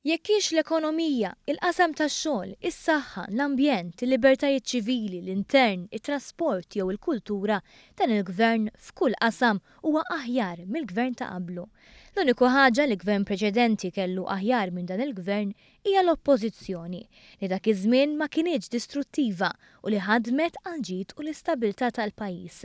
Jekk hix l-ekonomija, il-qasam tax-xogħol, is-saħħa, l-ambjent, il-libertajiet ċivili, l-intern, it-trasport jew il-kultura, dan il-Gvern f'kull qasam huwa aħjar mill-Gvern ta' qablu. L-uniku ħaġa li Gvern preċedenti kellu aħjar minn dan il-Gvern hija l-Oppożizzjoni, li dak iż-żmien ma kinitx distruttiva u li ħadmet għall-ġid u l-istabilità tal-pajjiż.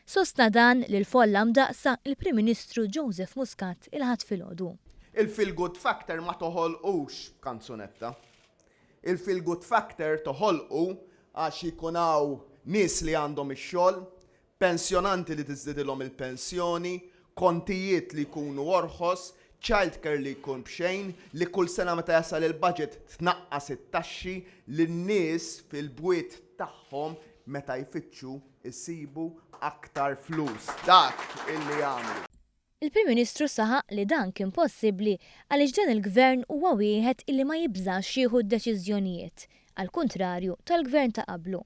Sostna dan lill-folla mdaqqsa il-Prim Ministru Joseph Muscat il-Ħadd filgħodu. Il-feel good factor ma toħolqux b'kanzunetta. Il-feel good factor toħolqu għax ikun hawn nies li għandhom ix-xogħol, pensjonanti li tiżdidilhom il-pensjoni, kontijiet li jkunu orħos, child care li jkun b'xejn, li kull sena meta jasal il-budget tnaqqas it-taxxi, li n-nies fil-bwiet tagħhom meta jfittxu jsibu aktar flus. Dak illi jagħmlu. Il-Prim Ministru saħaq li dan kien possibbli għaliex dan il-Gvern huwa wieħed illi ma jibżax jieħu d-deċiżjonijiet, għall-kuntrarju tal-Gvern ta' qablu.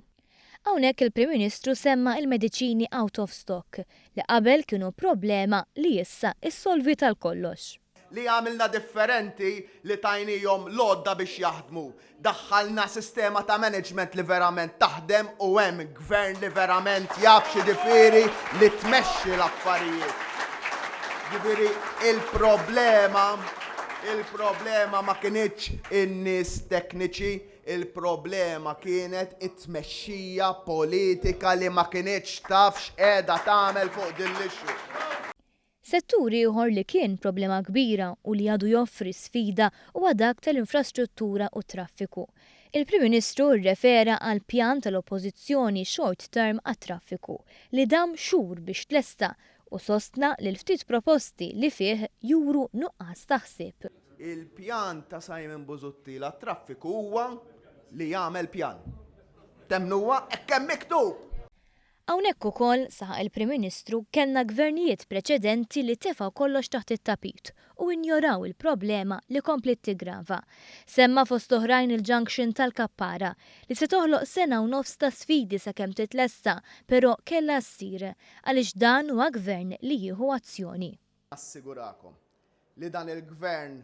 Hawnhekk il-Prim Ministru semma l-mediċini out of stock, li qabel kienu problema li issa issolviet għal kollox. Li għamilna differenti li tajnihom l-għodda biex jaħdmu. Daħħalna sistema ta' management li verament taħdem u hemm gvern li verament jaf x'jiġifieri li tmexxi l-affarijiet. Ġifieri il-problema il-problema ma kinitx in-nies tekniċi, il-problema kienet it-tmexxija politika li ma kinitx taf x'qiegħda tagħmel fuq din l-issue. Settur ieħor li kien problema kbira u li għadu joffri sfida huwa dak tal-infrastruttura u t-traffiku. Il-Prim Ministru rrefera għall-pjan tal-Oppożizzjoni short term għat-traffiku, li dam xhur biex tlesta u sostna li l-ftit proposti li fih juru nuqqas ta' ħsieb. Il-pjan ta' Simon Busuttil għat-traffiku huwa li jagħmel pjan. Temmnuha? Hekk hemm miktub! Hawnhekk ukoll, saħaq il-Prim Ministru, kellna gvernijiet preċedenti li tefgħu kollox taħt it-tapit u injoraw il-problema li kompliet tiggrava. Semma fost oħrajn il-junction tal-Kappara, li se toħloq sena u nofs ta' sfidi sakemm titlesta, però kellha ssir, għaliex dan huwa gvern li jieħu azzjoni. Nassigurakom li dan il-Gvern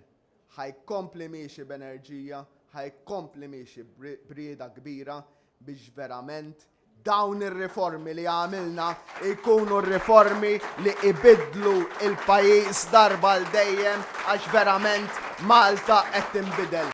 ħa jkompli miexi b'enerġija, ħa jkompli miexi b'rieda kbira biex verament dawn ir-riformi li għamilna jkunu r-riformi li ibiddlu l-pajjiż darba għal dejjem għax verament Malta qed tinbidel.